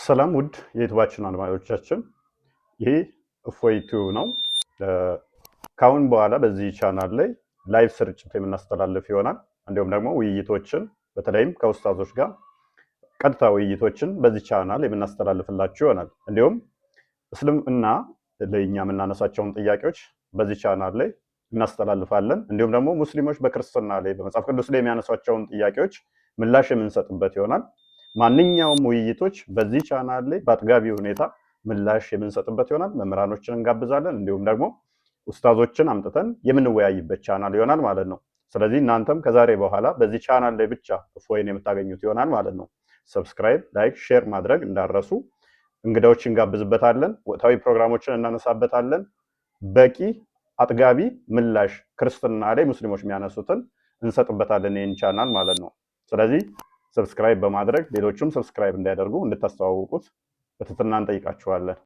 ሰላም ውድ የዩቱባችን አድማጮቻችን፣ ይህ እፎይ ቲዩብ ነው። ከአሁን በኋላ በዚህ ቻናል ላይ live ስርጭት የምናስተላልፍ ይሆናል። እንዲሁም ደግሞ ውይይቶችን በተለይም ከኡስታዞች ጋር ቀጥታ ውይይቶችን በዚህ ቻናል የምናስተላልፍላችሁ ይሆናል። እንዲሁም እስልምና ለእኛ የምናነሳቸውን ጥያቄዎች በዚህ ቻናል ላይ እናስተላልፋለን። እንዲሁም ደግሞ ሙስሊሞች በክርስትና ላይ፣ በመጽሐፍ ቅዱስ ላይ የሚያነሷቸውን ጥያቄዎች ምላሽ የምንሰጥበት ይሆናል። ማንኛውም ውይይቶች በዚህ ቻናል ላይ በአጥጋቢ ሁኔታ ምላሽ የምንሰጥበት ይሆናል። መምህራኖችን እንጋብዛለን። እንዲሁም ደግሞ ኡስታዞችን አምጥተን የምንወያይበት ቻናል ይሆናል ማለት ነው። ስለዚህ እናንተም ከዛሬ በኋላ በዚህ ቻናል ላይ ብቻ እፎይን የምታገኙት ይሆናል ማለት ነው። Subscribe፣ like፣ share ማድረግ እንዳትረሱ። እንግዳዎችን እንጋብዝበታለን። ወቅታዊ ፕሮግራሞችን እናነሳበታለን። በቂ አጥጋቢ ምላሽ ክርስትና ላይ ሙስሊሞች የሚያነሱትን እንሰጥበታለን ይህን ቻናል ማለት ነው። ስለዚህ subscribe በማድረግ ሌሎቹም subscribe እንዲያደርጉ እንድታስተዋውቁት በትህትና እንጠይቃችኋለን።